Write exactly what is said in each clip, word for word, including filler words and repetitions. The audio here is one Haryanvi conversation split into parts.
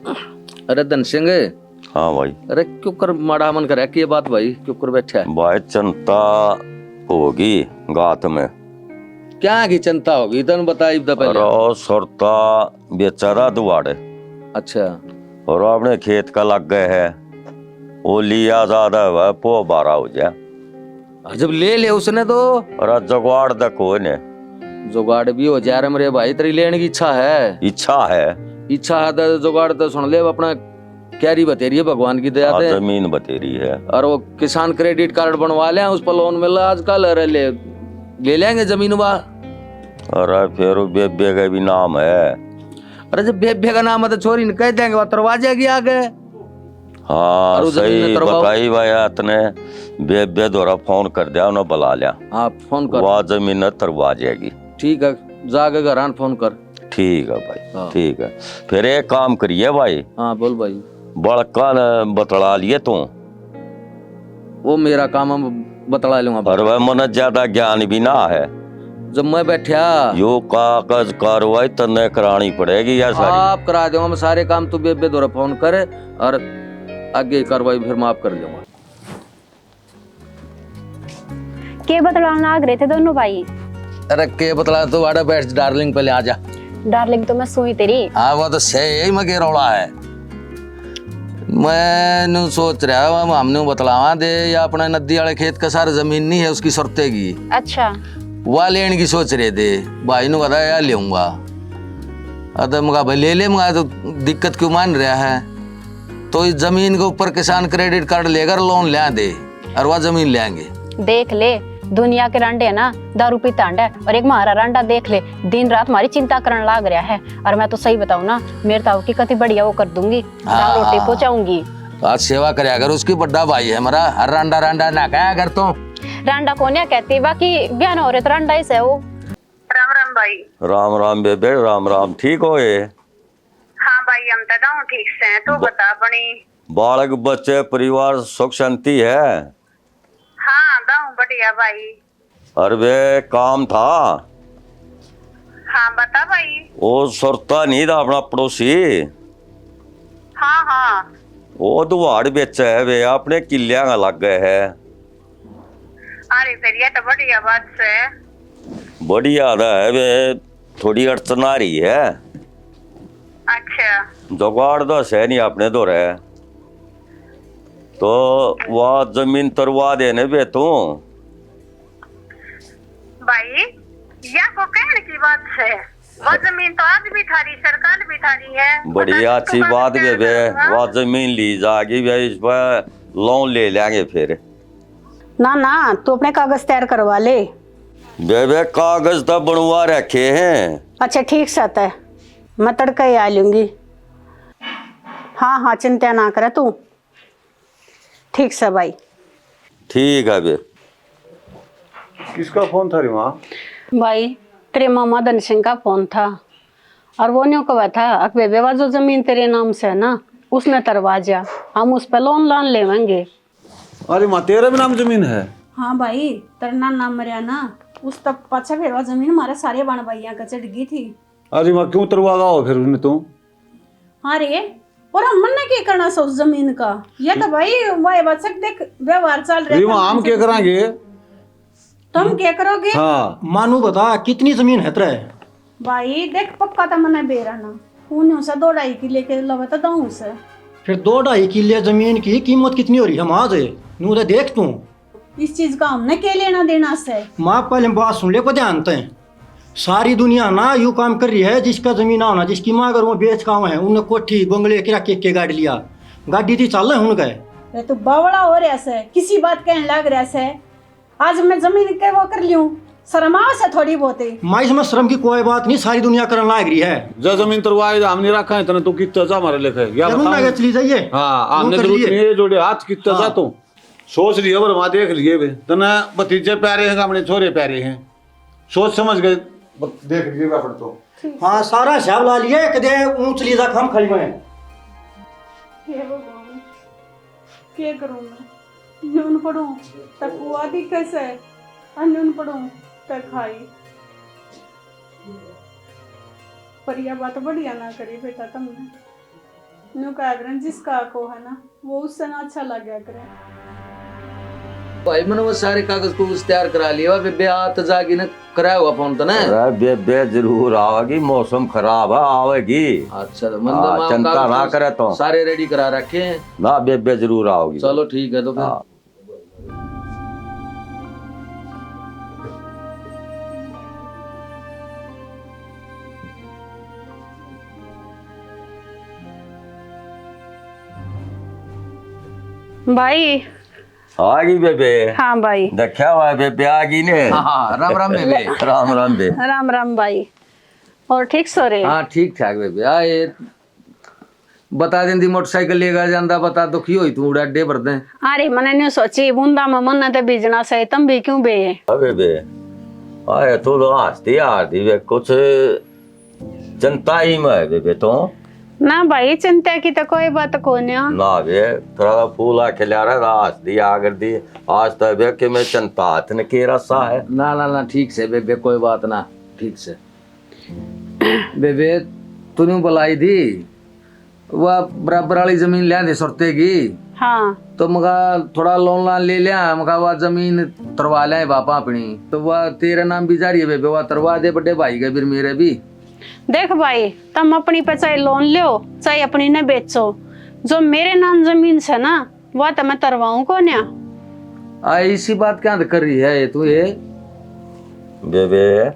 अरे धन सिंह। हाँ भाई। अरे क्यों कर माड़ा मन करे, के बात भाई, क्यों कर बैठा है? भाई चिंता होगी गात में। क्या की चिंता होगी, तन बता इब तो पहले। अरे ओ सुरता बेचारा दुआड़े। अच्छा। और अपने खेत का लग गए है, वो लिया ज्यादा हुआ, पो बारा हो जाए। और जब ले ले उसने तो। अरे जुगाड़ तो कोई ने। जुगाड़ भी हो जा रे मेरे भाई, तेरी लेने की इच्छा है? इच्छा है। इच्छा है तो जुगाड़ तो सुन ले, अपना क्यारी बतेरी है भगवान की दया हाँ, से। जमीन बतेरी है। और वो किसान क्रेडिट कार्ड बनवा लें, उस पर लोन मिल रहा आजकल, अरे ले, ले लेंगे जमीन वा। अरे फिर वो बेबे का भी नाम है। अरे जब बेबे का नाम है तो छोरी ने कह देंगे, वो तरवा जाएगी आगे। हाँ, और वो जमीन सही में तरवाओ। बताई भाई, तने बेबे द्वारा फोन कर दिया, उन्हें बुला लिया। हाँ, फोन कर। वह जमीन तरवा जाएगी। ठीक है, जाके घर आन फोन कर। ठीक है भाई, हाँ। ठीक है। फिर एक काम करिए भाई। हाँ, बोल भाई। बड़का ने बतला लिए तू। वो मेरा काम, हम बतला लूंगा भाई। पर वह मन ज्यादा ज्ञान भी ना है। जब मैं बैठा। यो कागज कार्रवाई तन्ने करानी पड़ेगी या सारी? आप करा दो, हम सारे काम, तू बेबे धोरे फोन कर और आगे कार्रवाई फिर मैं आप कर लूंगा। के बतलान लाग रहे थे दोनों भाई? अरे के बतला, तू आड़े बैठ डार्लिंग, पहले आ जा। डार्लिंग तो मैं सुई तेरी। हाँ, वो तो सही है, मैं के रौला है। मैं न्यू सोच रहा हूँ, हम हमने बतलावा दे या अपने नदी वाले खेत का सारा जमीन नहीं है, उसकी सुरते की। अच्छा। वा लेने की सोच रहे थे, भाई ने बताया या लेऊंगा। अतः मगा भाई ले ले, मगा तो दिक्कत क्यों मान रहा है? तो इस जमीन के ऊपर किसान क्रेडिट कार्ड लेकर लोन ल्या दे और वह जमीन लेंगे। देख ले, दुनिया के रांडे है ना, दारू पीता हांडे, और एक म्हारा रांडा देख ले, दिन रात म्हारी चिंता करण लाग रहा है। और मैं तो सही बताऊं ना, मेरे ताऊ की कति बढ़िया वो कर दूंगी, दाल हाँ। रोटी पहुंचाऊंगी। आज सेवा करया कर उसकी, बड़ा भाई है हमारा, हर रांडा रांडा ना कहा कर तू। रांडा कोन्या कहती, बाकी ब्याह ना हो रहे तो रांडा ही से वो। राम राम भाई। राम राम बेबे, राम राम। ठीक हो ये? हाँ भाई, हम तो दाऊं ठीक से, तू ब-, बता अपनी। बालक बच्चे परिवार सुख शांति है? हाँ दाऊं बढ़िया भाई। अरे बे काम था। हाँ बता भाई। वो सुरता नहीं था अपना पड़ोसी? हाँ हाँ। वो दुहाड़ बेचे है वे, अपने किलियां का लागे है। अरे फिर ये तो बढ़िया बात से। बढ़िया तो है बे, थोड़ी अड़चन आ रही है। अच्छा। जुगाड़ तो है नहीं अपने तो रहे, तो वह जमीन तरवा देने बे तू। भाई, या को कहने की बात है? वो जमीन तो आज भी थारी, सरकार भी थारी है। बड़ी अच्छी बात बेबे, वो जमीन ली जागी बे, इस पर लोन ले लेंगे फिर। ना ना, तू अपने कागज तैयार करवा ले। बेबे, कागज तो बनवा रखे हैं। अच्छा, ठीक सा तय, मैं तड़के ही आ लूंगी। हाँ हाँ, चिंता ना करे तू। ठीक से भाई। ठीक है बे। किसका फोन था रे माँ? भाई, तेरे मामा धन सिंह का फोन था, और वो न्यू कहा था, अक बेबे, वा जो जमीन तेरे नाम से है ना, उसने तरवा जा, हम उस पे लोन लान लेवेंगे। अरे माँ, तेरे भी नाम जमीन है? हाँ भाई, तेरे नाना मरया ना, उस तक पाछा फेरवा जमीन हमारे सारे बण भाइयां का चढ़ गई थी। अरे माँ, क्यों तरवागा हो फिर उसने तू? हाँ रे, और हम मन्ने के करना से उस जमीन का? ये तो भाई वाह बचक देख व्यवहार चल रहा है। रीमा, हम क्या करांगे? तुम क्या करोगे? हाँ। मानू बता, कितनी जमीन है तेरे? भाई देख, पक्का तो मने बेरा ना, उन्हें से दो ढाई किले के लवे तो दाऊं से। फिर दो ढाई किले जमीन की कीमत कितनी हो रही है माँ? नू तो देख तू। इस चीज का हमने के लेना देना से? माँ, पहले बात सुन ले को ध्यान तै। सारी दुनिया ना यू काम कर रही है, जिसका जमीन आओ ना, जिसकी माँ अगर वो बेच का है, उन्हें कोठी, बंगले, किरा के, के गाड़ लिया, गाड़ी थी चाल है उनका। अरे तू बावला हो रहा से, किसी बात कहने लाग रहा से। आज मैं जमीन के वो कर लियूं, शर्म आवे से थोड़ी बहुत ही। माँ, इसमें शर्म की कोई बात नहीं, सारी दुनिया करन लाग रही है। जा जमीन तरवाए, हम नहीं रखा है तने, तू कितना जा हमारे लेके, या जरूर बता। ना चली जाइए। हाँ, हमने जरूरत नहीं है, जोड़े हाथ कितना जा हाँ। तू। सोच लिए, पर वहाँ देख लिए वे। तने भतीजे प्यारे हैं, अपने छोरे प्यारे हैं। सोच समझ के ब-, देख लिए वे अपन तो। ठीक। हाँ, सारा हिसाब ला लिए, कदे ऊँच ली जा, हम खाई में। हे भगवान, के करूँ मैं? न्यून पढ़ूँ, त कुआ दिखे से, अन न्यून पढ़ूँ, त खाई। पर या बात बढ़िया ना करी बेटा तुमने। न्यू कहा करें, जिसका को है ना, वो उससे ना अच्छा लग गया करे। भाई, मैंने वो सारे कागज कुगज तैयार करा लिए, बेबे आ तो जागी ना, कराया हुआ फोन तने? अरे, बेबे जरूर आवेगी, मौसम खराब है, आवेगी। अच्छा, तो मतलब हाँ, चिंता ना करे तो। सारे रेडी करा रखे हैं ना, बेबे जरूर आवेगी। चलो ठीक है, तो फिर हाँ। भाई। आ गई बेबे। हाँ भाई। देखा हुआ बेबे आ गई ने। हाँ, हाँ, राम राम बेबे। राम राम बे। राम राम भाई। और ठीक सो रे? हाँ, ठीक ठाक बेबे। आ, ये बता देंदी मोटरसाइकिल लेगा जांदा, बता दुखी होई तू उड़ा अड्डे भर दे। अरे, मने न्यू सोची, बूंदा में मन ते बीजना से, तम भी क्यों बे? अबे बे, आए तू तो हंसती हारती बे, कुछ चिंता ही में है बेबे तो। ना भाई, चिंता की तो कोई बात कोन्या। ना बे, थोड़ा फूल आ खिला रहा था, हंस दी, आगर दी। आज तो बे कि मैं चिंता हाथ ने के रसा है। ना, ना, ना, ठीक से बेबे, कोई बात ना, ठीक से। बेबे, तूने बुलाई थी, वह बराबर वाली जमीन लिया थी सुरते की। हाँ। तो मगा थोड़ा लोन लान ले लिया, मगा वह जमीन तरवा लिया बापा अपनी, तो वह तेरे नाम भी जा रही है बेबे, वह तरवा दे बड़े भाई के, फिर मेरे भी। देख भाई, तुम अपनी पे चाहे लोन लो, चाहे अपनी ने बेचो, जो मेरे नाम जमीन से ना, वह तो मैं तरवाऊं कोन्या। आ, इसी बात क्या कर रही है ये तू ये? बेबे,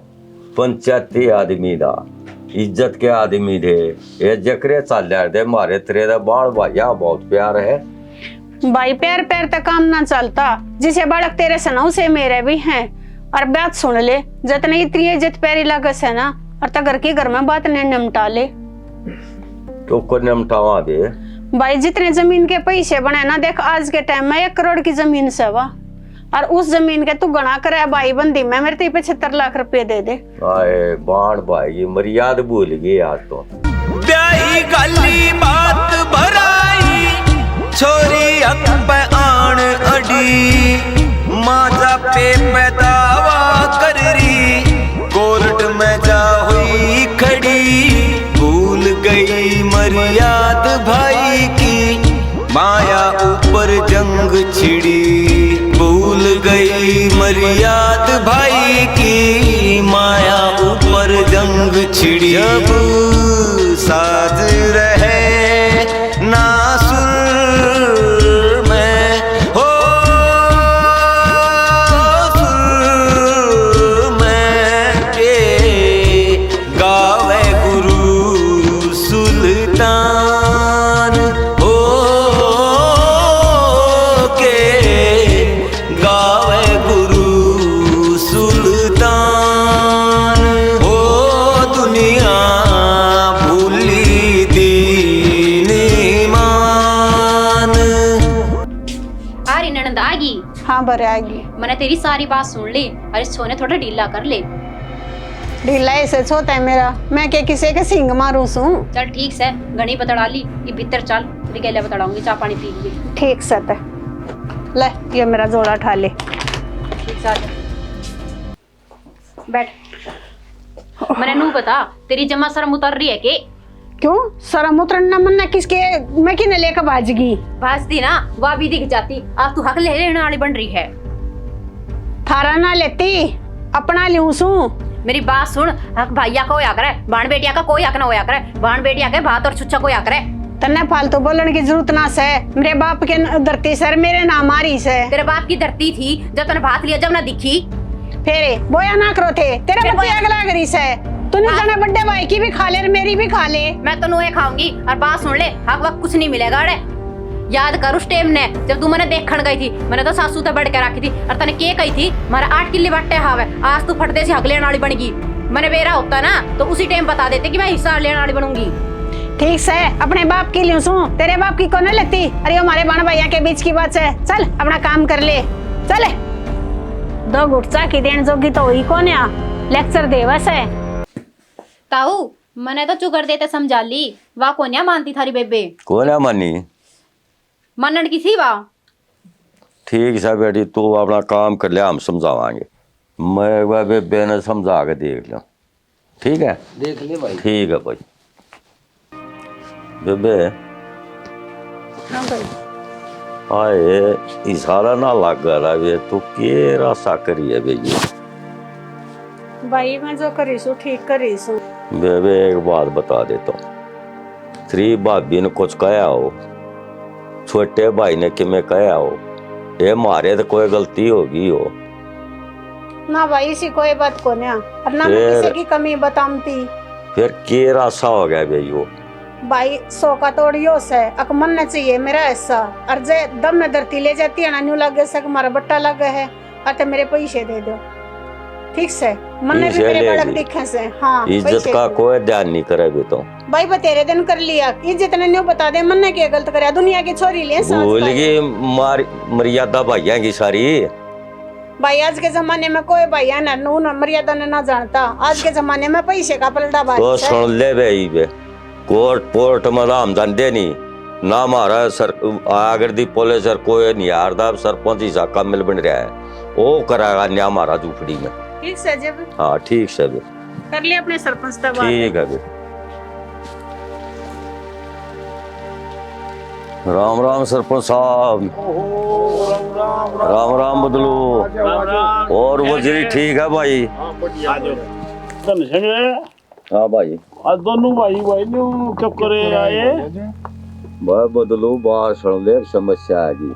पंचायती आदमी दा, इज्जत के आदमी थे, ये जकरे चाल्या दे, मारे तेरे दा बाल भाइया बहुत प्यार है। भाई, प्यार प्यार तक काम ना चलता, जिसे बालक तेरे से ना उसे मेरे भी हैं। और बात सुन ले, जतने इतनी इज्जत प्यारी लगे से ना, और तो घर की घर में बात ने निमटा ले। तो को निमटावा बे? भाई, जितने जमीन के पैसे बने ना, देख, आज के टाइम में एक करोड़ की जमीन से वा, और उस जमीन के तू घणा करे भाई बंदी में मेरे ते पचहत्तर लाख रुपए दे दे। आए बाण भाई, मर्याद भूल गई आज तो। ब्याही गाली बात भराई, छोरी अक पे आण अड़ी, माँ जापे पे दावा कर रही, कोर्ट में जा हुई खड़ी। भूल गई मर्याद भाई की, माया ऊपर जंग छिड़ी। भूल गई मर्याद भाई की, माया ऊपर जंग छिड़ी। जब साज रहे ना सुर में, हो सुर में के गावे गुरु सुल्तान, हो के गावे गुरु सुल्तान, हो दुनिया भूली दीन ईमान। आ रही ननद आ गई। हाँ, बरे आ गई। मैंने तेरी सारी बात सुन ली। अरे, सोने थोड़ा ढीला कर ले। ढीला ऐसे छोता है मेरा, मैं के किसे के सिंग मारूं सूं? चल ठीक से, घणी बतड़ा ली, ये भीतर चल, तेरी गेल्या बतड़ाऊंगी, चाय पानी पी लिए। ठीक से ते। ले, ये मेरा जोड़ा उठा ले। ठीक से, आ जा। बैठ। मने नू बता, तेरी जमा शर्म उतर रही है के? क्यों? शर्म उतरना मन्ना किसके, मैं किने लेके भाजगी? भाजती ना, वा भी दिख जाती। आज तू हक ले लेने वाली बन रही है। थारा ना लेती, अपना ल्यूं सूं। मेरी बात सुन, हक भाइया का होया करे, भाण बेटिया का कोई हक ना होया करे। भाण बेटिया के भात और छुच्छा को होया करे। तन्ने फालतू बोलण की जरूरत ना से। मेरे बाप के न-, धरती सर मेरे नाम आ रही से। तेरे बाप की धरती थी, जब तन्ने भात लिया, जब ना दिखी। फेरे बोया ना करो थे, तेरे फिर मत्ती बोया आग लाग रही से। तू नहीं हाँ। जाना, बड्डे भाई की भी खा ले और मेरी भी खा ले। मैं तो नोए खाऊंगी। और बात सुन ले, हक वक्त कुछ नहीं मिलेगा अड़े। याद कर उस टाइम ने, जब तू मने देखण गई थी, मैंने तो सासू ते बढ़ के रखी थी। और तने के कही थी, मारा आठ किले बाटे हावे, आज तू फटदे सी हक लेण वाली बन गई। मने बेरा होता ना, तो उसी टाइम बता देते कि मैं हिस्सा लेण वाली बनूंगी। ठीक से, अपने बाप की ल्यूं सूं, तेरे बाप की कोने लेती। अरे, यो हमारे बहन भैया के बीच की बात है, चल अपना काम कर ले, चल। दो घुट चा की देण जोगी तो हुई कोन्या, लेक्चर देवे से। ताऊ, मने तो चुकर देते समझा ली, वा कोन्या मानती थारी बेबे। कोन्या मानी? मानण की सी वा। ठीक सा बेटी, तू अपना काम कर ले, हम समझावांगे। मैं एक बार बेबे ने समझा के देख लिया, ठीक है? देख ले भाई। ठीक है भाई। बेबे, हाँ भाई। आए, इशारा ना लाग रहा वे, तू के रासा करी है बे ये? भाई, मैं जो करी सू, ठीक करी सू। बे, बे, एक बात बता देता हूँ, तेरी भाभी ने कुछ कहा हो, छोटे भाई ने किमें कहा हो, ये मारे तो कोई गलती होगी हो? ना भाई, इसी कोई बात को ना, और ना मैं फिर? किसी की कमी बतामती। फिर के रासा हो गया बे यो? भाई, सौ का तोड़ियो से, अक मन ने चाहिए मेरा हिस्सा। और जे दम में धरती ले जाती है ना, न्यू लागे से कि मारा बट्टा लागे है, और ते मेरे पैसे दे दो। ठीक से, मन ने भी इसे तेरे ले बालक जी। दिखे से। हाँ, इज्जत पैसे का दे। कोई ध्यान नहीं करे भी तो। भाई, बतेरे दिन कर लिया, इज्जत ने न्यू बता दे, मन ने क्या गलत करया, दुनिया की छोरी ले साथ भूल भाई। गई मार-, मर्यादा भाइयां की सारी। भाई, आज के जमाने में कोई भाई है ना, नू ना मर्यादा ने ना जानता। आज के जमाने में पैसे का पलड़ा भारी तो है। सुन ले बे, ई बे, कोर्ट पोर्ट में राम धंधे नहीं, ना म्हारा सर, आगर दी पुलिस और कोई नहीं हारदा, सरपंच ही साका मिल बन रहा है, वो करागा न्या म्हारा झूपड़ी में। ठीक से जब हाँ, ठीक से बे। कर ले अपने सरपंच तक बात। ठीक है बे। राम राम सरपंच साहब। ओहो, राम राम, राम राम बदलू। राम राम। और वजीरी ठीक है भाई? हाँ, बढ़िया। आ जाओ। धन सिंह। हाँ भाई। आज दोनों भाई, भाई न्यू क्यों करे आए? भाई बदलू, बात सुन ले, समस्या आ गई।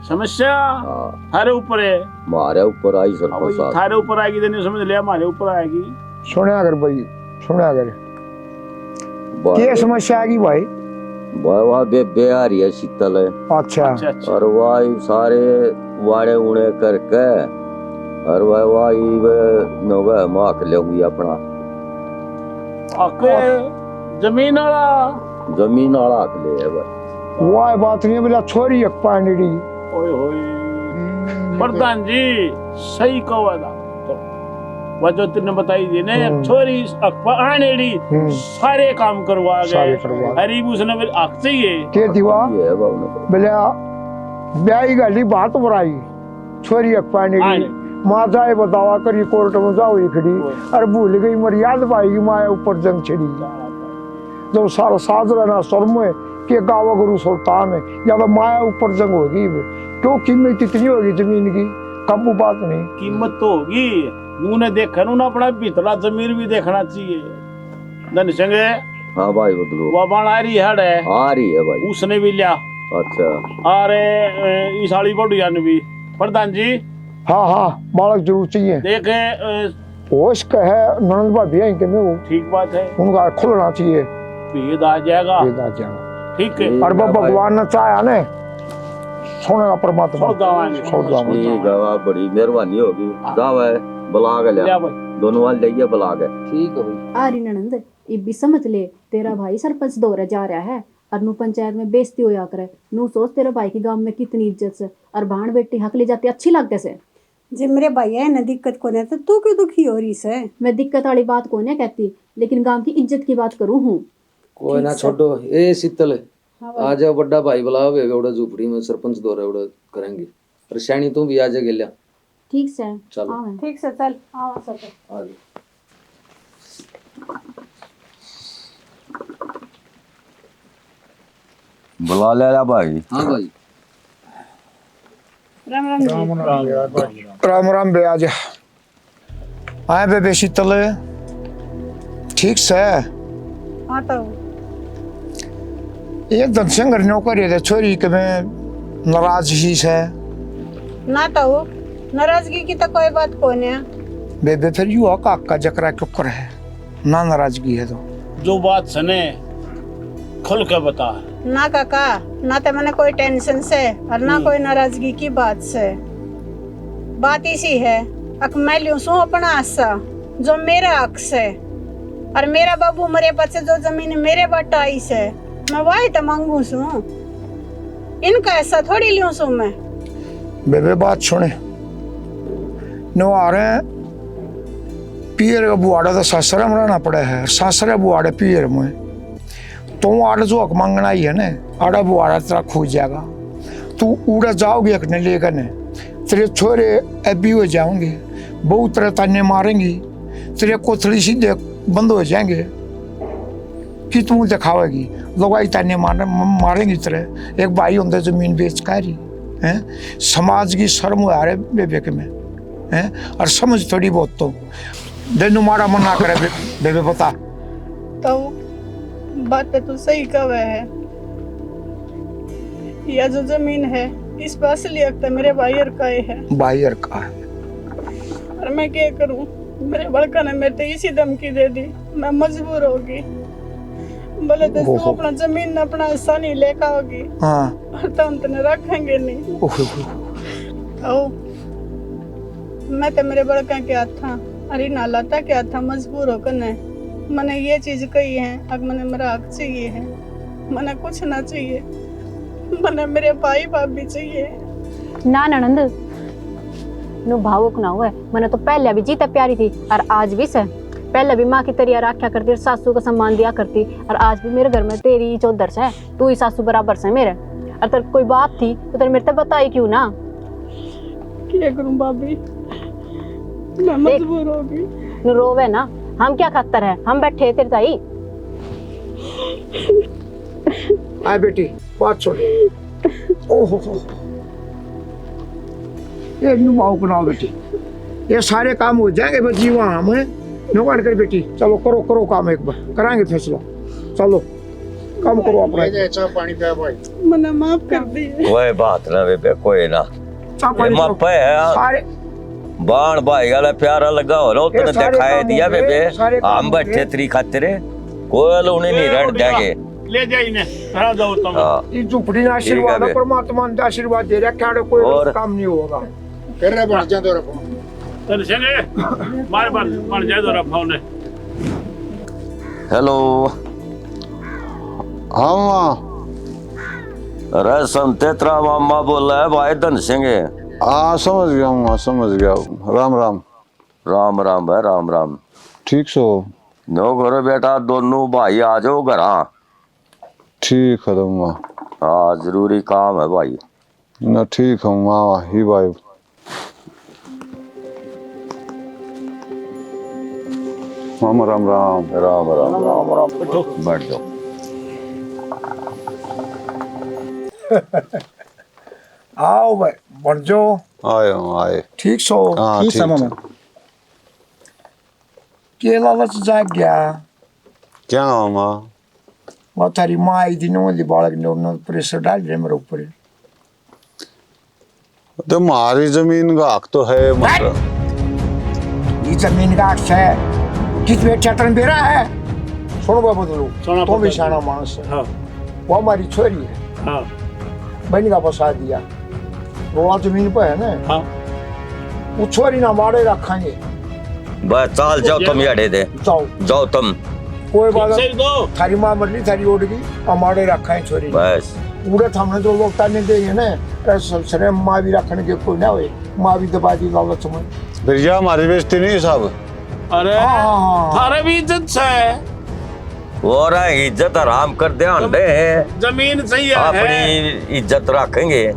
समस्या? हाँ। थारे ऊपर है। म्हारे ऊपर आई हाँ सरपंच भाई, साहब। थारे ऊपर आएगी तो नहीं समझ लिया, हमारे ऊपर आएगी। सुना कर भाई, सुना कर। भाई। के समस्या आ गई भाई? भाई, वाह बेबे आ रही है शीतल। अच्छा। अच्छा, अच्छा। और वाह, ये सारे वाड़े उड़े करके, और वाह, वाह, ये वे नवे माक लेगी अपना। आके जमीन वाला। जमीन वाला हक ले है भाई। वाह, बात नहीं बोला, छोरी एक पानीड़ी। ओए होए। हम्म। प्रधान जी, सही कहो था। तो वह जो तूने बताई थी ना, हम्म। छोरी अक पा आनेड़ी, हम्म। सारे काम करवा गए। सारे करवा गए। गरीब उसने फिर हक चाहिए। के दिवा? ये है बाबू ने। बोले, ब्याही गाली बात बुराई, छोरी अक पानीड़ी। आने। माँ जाए बतावा करी कोर्ट में जाओ ही खड़ी। ओए। और भूल गई मर्याद भाई की माया ऊपर जंग छिड़ी। क्या बात है। जब सारा साज रहना शर्म है, के गावा गुरु सुल्तान है, या तो माया ऊपर जंग होगी। क्यों कीमत इतनी होगी जमीन की, काबू बात नहीं। कीमत तो होगी, मुंह ने देखा ना, अपना भीतला जमीन भी देखना चाहिए। धन सिंह। हाँ भाई बदलू। वो बाण आ रही है, आ रही है भाई। उसने भी लिया। अच्छा। अरे, ए, इस आली बढ़िया ने भी। प्रधान जी। हाँ, हाँ, बालक जरूर चाहिए। देख, ए, होश का है, ननद भाभी है इनके में वो। ठीक बात है। उनका खुलना चाहिए। भेद आ जाएगा। भेद आ जाएगा। ठीक है। ठीक और है भाई। भगवान ने चाहा ने, सुनेगा परमात्मा। छोड़ दवांगे। छोड़ दवांगे। ठीक है, वाह, बड़ी मेहरबानी होगी। हाँ। जावे, बुला के ले। ले भाई। दोनों वाले जाइए, बुला के। ठीक है भाई। आ रही ननंद, इब भी समझ ले, तेरा भाई सरपंच धोरे जा रहा है, और नू पंचायत में बेइज्जती होया करे। नू सोच, तेरे भाई की गांव में कितनी इज्जत से, और भाण बेटी हक ले जाती अच्छी लागे से। जे मेरे भाई है ना दिक्कत कोने, तो तू क्यों दुखी हो रही से? मैं दिक्कत वाली बात कोने कहती, लेकिन गांव की इज्जत की बात करूँ हूँ। कोई ना, ठीक से। छोड़ो। ए शीतल, हाँ भाई। आ जाओ, बड़ा भाई बुलाओ, वे उड़ा झोपड़ी में सरपंच धोरे उड़ा करेंगे। और सैनी, तू भी आ जा गेल्या। ठीक से। चलो। हाँ। ठीक से, चल, आवा सब। आ जाओ। बुला ले ला भाई। हाँ भाई। राम राम जी। राम राम ब्याज। आए बेबे शीतल, ठीक से? हाँ ताऊ। ये धनसिंह घर नौकर है, छोरी के में नाराज ही से। ना ताऊ, नाराजगी की तो कोई बात कोनी है। बेबे, फिर यू हक का जकरा क्यों कर है? ना नाराजगी है तो। जो बात सने, खुल के बता। ना काका, ना ते मने कोई टेंशन से और ना हम्म। कोई नाराजगी की बात से। बात इसी है, अक मैं ल्यूं सूं अपना हिस्सा, जो मेरा हक से, और मेरा बाबू मरे पाछे जो जमीन मेरे बाटा आई से, मैं वाही तो मांगू सूं। इनका हिस्सा थोड़ी ल्यूं सूं मैं। बेबे, बात सुने, नो आ रहे पीर का बुआड़ा तो सासरा में रहना पड़ा है, सासरा बुआड़े पीर में। तो आड़ जो हक मांगना ही है ना, आड़ा बुआड़ा तेरा खो जाएगा। तू उड़ा जाओगे हक ने लेकर ने, तेरे छोरे एबी हो जाओगे, बहू तेरे ताने मारेंगी, तेरे कोथली सीधे बंद हो जाएंगे। कि तू दिखावेगी, लुगाई ताने मार, मारेंगी तेरे। एक भाई होंदे जमीन बेच का रही, हैं? समाज की शर्म हुआ रे बेबे के में, हैं? और समझ थोड़ी बहुत तो। देनु मारा मन ना करे बे-, बेबे बता। तो बात तो सही कहे है। या जो जमीन है, इस पर असली हक तो मेरे भाई और का ही है। भाई और का है। और मैं क्या करूं, मेरे बड़का ने मेरे ते इसी धमकी दे दी, मैं मजबूर होगी। भले तो तू ओहो। अपना जमीन ने अपना हिस्सा नहीं लेकर आओगी। हाँ। और तो हम तने रखेंगे नहीं। ओहो। आओ, मैं तो मेरे बड़का के हाथा, अरे ना लाता के हाथा मजबूर होकर ने मने ये चीज कही है, अब मने मेरा हक चाहिए है, मने कुछ ना चाहिए, मने मेरे भाई भाभी चाहिए। ना ननंद, नु भावुक ना हुए, मने तो पहले भी जीता प्यारी थी और आज भी से। पहले भी माँ की तरिया रखा करती और सासू का सम्मान दिया करती, और आज भी मेरे घर में तेरी ही चौधर से, तू ही सासू बराबर से मेरे। और तेरे कोई बात थी तो तेरे मेरे ते बताई क्यों ना? क्या करूं भाभी, मैं देख, मजबूर होगी। नु रोवे ना, हम क्या खातर है, हम बैठे हैं तेरे ताई। आ बेटी, बात सुन। ओहो हो। ये नु माओ को ना बेटी, ये सारे काम हो जाएंगे बस जी वहाँ हम नुकान कर बेटी। चलो करो, करो काम एक बार, कराएंगे फैसला। चलो काम करो अपना। ले जा, चाय पानी पिया भाई। मना माफ कर दिए। कोई बात ना बेबे, कोई ना। चाय पानी ये मापे है। सारे बाण भाई वाला प्यारा लगा हो ना, ये उतने सारे दिखाए काम दिया होंगे, बेबे। सारे काम हम बैठे होंगे। तेरी खातिर, कोई उन्हें नहीं ए, रहन उठ जा। देंगे। ले जा इन्हें, घर जाओ तुम। हाँ। ये झुपड़ी ना ठीक है आशीर्वाद है, बे। परमात्मा ने आशीर्वाद दे रखा है, कोई और? काम नहीं होगा। कर रहे बन जा दो रखो। चल चले, मार बन, बन जा दो रखो ने। हेलो। हाँ मामा। अरे संते तेरा मामा बोला है भाई धन सिंह। हाँ समझ गया हूँ, समझ गया हूँ। राम राम। राम राम भाई, राम राम। ठीक सो? नो करो बेटा, दोनों भाई आ जाओ घर। ठीक है दूंगा। हाँ, जरूरी काम है भाई। ना ठीक है, हाँ ही भाई। मामा राम राम। राम राम, राम राम। बैठो, बैठ जाओ। आओ भाई, बन जाओ। आए हो, आए। ठीक सो? हाँ, ठीक सो मामा। के लालच जाग गया? क्या मामा? वो थारी माँ आई थी ना, वो बालक ने उन्होंने प्रेशर डाल रहे मेरे ऊपर। तो म्हारी जमीन का हक तो है, मतलब। ये जमीन का हक है, किस पे चटन बेरा है? सुनो बाबू, सुनो, तो भी सियाना मानस है। हाँ। वो हमारी छोरी है। हाँ। बहन का बसा दिया। रोला जमीन पे है ना। हाँ। वो छोरी ना मारे रखेंगे। बस, चाल जाओ तुम, याड़े दे। जाओ। जाओ तुम। कोई बात ठीक से दो। थारी माँ मर ली, थारी ओढ़ गई, हमारे रखा है छोरी। बस। पूरे थामने जो लोग ताने देंगे ना, ऐसे सरे माँ भी रखने के कोई ना होए, माँ भी दबा दी लालच में। फिर यह हमारी बेइज्जती नहीं साहब? अरे, हाँ, हाँ, हाँ। थारे भी इज्जत से। और इज्जत हराम कर दे, हंडे हैं। जमीन सही है। अपनी इज्जत रखेंगे।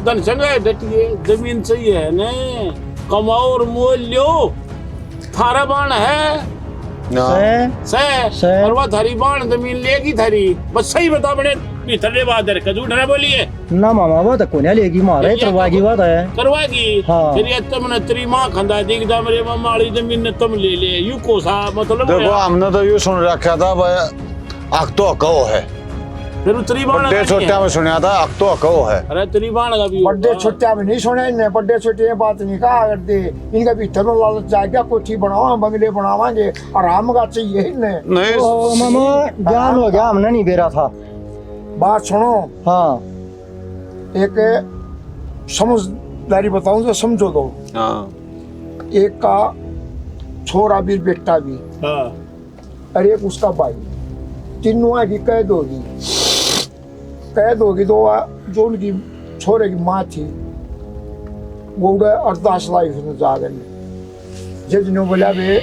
धन संग है डटिए, जमीन सही है ने, कमाओ और मोल लो। थारा बाण है। ना। सै। सै। सै। और वह थारी बाण जमीन लेगी थारी। बस सही बता, बड़े भीतर ले बात है, झूठ ना बोलिए। ना मामा, वो तो कोन्या लेगी, मारे ये तो करवा की बात है। करवा की? हाँ। फिर ये तुमने तेरी माँ खंदा दिखदा, मेरे मामा वाली जमीन ने तुम ले ले, यू को सा मतलब देखो, है? हमने तो यू सुन रखा था भाई, हक तो हक वो है। फिर तेरी बाण बड्डे का नहीं छोट्या है? में सुनया था, हक तो हक वो है। अरे तेरी बाण का भी बड्डे होगा। छोट्या में नहीं सुने इनने, बड्डे छोटे ये बात नहीं कहा करते। इनका भीतर में लालच जाग गया, कोठी बनावा, बंगले बनावांगे, आराम का चाहिए इनने। नहीं। ओ मामा, ज्ञान हो गया, हमने नहीं बेरा था। बात सुनो। हाँ। एक समझदारी बताऊं तो समझो दो। हाँ। एक का छोरा भी, बेटा भी। हाँ। और एक उसका भाई। तीनों की कैद होगी। कैद होगी तो आ, जो उनकी छोरे की माँ थी, वो उड़े अरदास लाई उसने जाकर। जज ने बोला, "बे,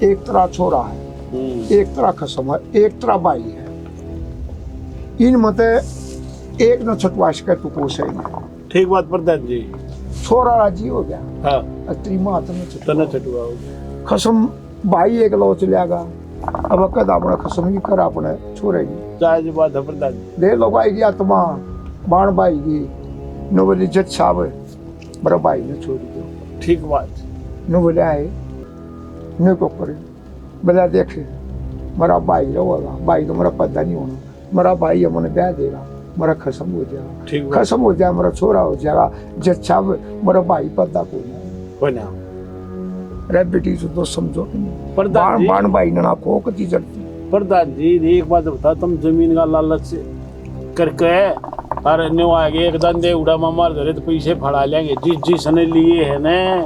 एक तेरा छोरा है, हम्म। एक तेरा खसम है, एक तेरा भाई है, इन में ते एक न छुटवा सके तू को सही।" ठीक बात प्रधान जी। छोरा राजी हो गया। हाँ। और तेरी माँ तने छुटवा। तने छुटवा हो गया। खसम भाई एक लो चलियागा, अब कद अपना खसम की कर अपने छोरे की। जायज बात है प्रधान जी। दे लोग आई गई आत्मा, बाण भाई की, नो बोले, "जज साहब, मेरा भाई ने छोड़ दो।" ठीक बात। नो बोले, "आए, नो को करे?" बोला, "देख, मेरा भाई रहोगा, भाई तो मेरा पैदा नहीं होना, मेरा भाई हमने ब्याह देगा, मेरा खसम हो जाएगा, ठीक बात। खसम हो जाए, मेरा छोरा हो जाएगा, जज साहब, मेरा भाई पैदा को नहीं।" कोई ना। रे बेटी, जो तो समझो कि नहीं। प्रधान बाण, जी। बाण भाई ने ना को कती जड़ती। प्रधान जी, एक बात बता, तुम जमीन का लालच करके और न्यू आगे एक धंधे उड़ा मार धरे तो पैसे फड़ा लेंगे, जिस जिसने लिए है ना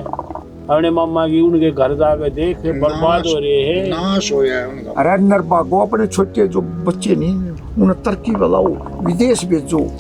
अपने मामा की, उनके घर जाके देख, बर्बाद नाश, हो रहे हैं। नाश होया है उनका। अरे नरभागो, अपने छोटे जो बच्चे नहीं, उन्हें तरक्की वाला हो, विदेश भेजो।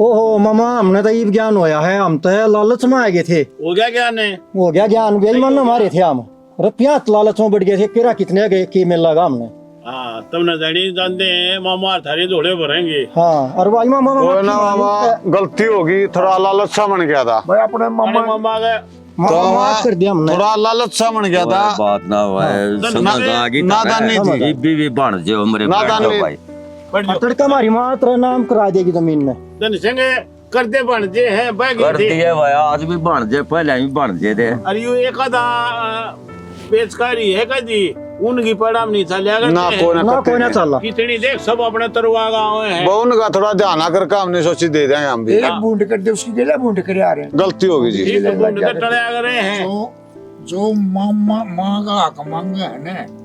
ओहो मामा, हमने तो इब ज्ञान होया है, हम तो लालच में आ गए थे। हो गया ज्ञान है? हो गया ज्ञान, बेईमान हमारे थे हम। रुपया तो लालच में बढ़ गए थे, केरा कितने गए, के मिल लगा हमने। हाँ, तुमने जानी जानते हैं, मामा थारे झोले भरेंगे। हाँ, और भाई मामा, मामा कोई ना की मामा, मानी गलती होगी, थोड़ा लालच सा बन गया था। भाई अपने मामा, अरे मामा के मामा तो माफ कर दिया हमने। थोड़ा लालच सा बन गया था। बात ना हुआ है, हाँ। समझ आ गई, नादानी थी। इब भी, भी बन जाओ मेरे नादानी। भाई। और तड़का मारी माँ तेरा नाम करा देगी जमीन में। धन सिंह करते भाणजे हैं, बह गए कर थे। दिए भाई, आज भी भाणजे, पहले भी भाणजे थे। अरे यो एक आधा, अ, पेचकारी है का जी, उनकी पड़ा में नहीं चलिया करते ना, हैं। कोई ना ना, करते कोई ना नहीं। चला। कितनी देख सब अपने तरवा गाँव हैं। वो उनका थोड़ा ध्यान आकर काम नहीं सोची दे रहे हैं हम भी। एक बूंद कर दे, उसकी गेला बूंद करे आ रहे हैं। गलती होगी जी। एक बूंद कर टले आ रहे हैं। जो जो मामा, माँ का हक मांगे है ने,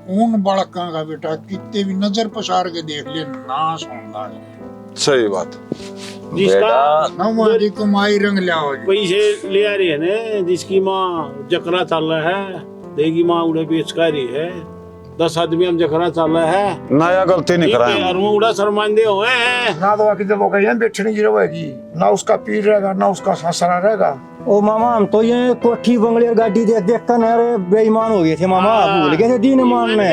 उन बालकां का बेटा कितने भी नजर पसार के देख ले, नाश होने लाग जाए। सही बात। जिसका बेटा ना हमारी कमाई रंग लिया हो जी। पैसे ले आ रहे हैं ने, जिसकी माँ जकरा चाल है, देगी माँ उड़े बेच का रही है, दस आदमी हम जकरा चाल है। नया गलती नहीं ठीक है, कराया। और वो उड़ा शर्मांदे हुए हैं। ना तो आके जब वो कहीं बैठने की रहेगी, ना उसका पीर रहेगा, ना उसका सासरा रहेगा। ओ मामा, हम तो ये कोठी बंगले और गाड़ी देख देख कर ना रे बेईमान हो गए थे मामा, हाँ, भूल गए थे दीन ईमान ने।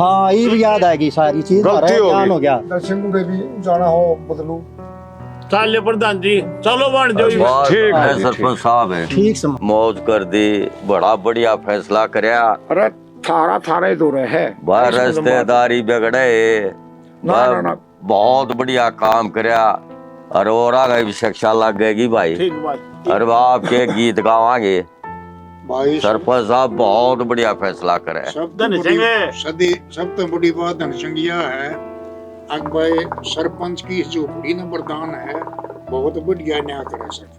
हाँ, ये भी याद आ गई सारी चीज, गलती हो गई। हो गया। दर्शन को भी जाना हो बदलू। चल ले प्रधान जी, चलो बन जाओ। ठीक है सरपंच साहब है। ठीक से। मौज कर दी, बड़ा बढ़िया फैसला करया। अरे थारा, थारा ही दो है। भाई रिश्तेदारी बिगड़े। ना, ना, ना। बहुत बढ़िया काम करया। और और आगे भी शिक्षा लग गएगी भाई। ठीक बात। और आपके गीत गावांगे। भाई सरपंच साहब बहुत बढ़िया फैसला करे। सब तो बड़ी, सदी, सब तो बड़ी बात धनसिंह या है। अक भाई सरपंच की इस झोपड़ी ने वरदान है, बहुत बढ़िया न्याय करे सरपंच।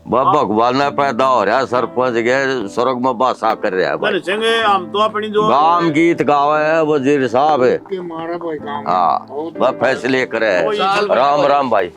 भगवान ने पैदा हो रहा सरपंच के, स्वर्ग में बासा कर रहा है भाई। धनसिंह, हम तो अपनी जो गांव गीत गावे है वजीर साहब। के मारा भाई काम हाँ, बहुत वह फैसले करे है। राम राम भाई।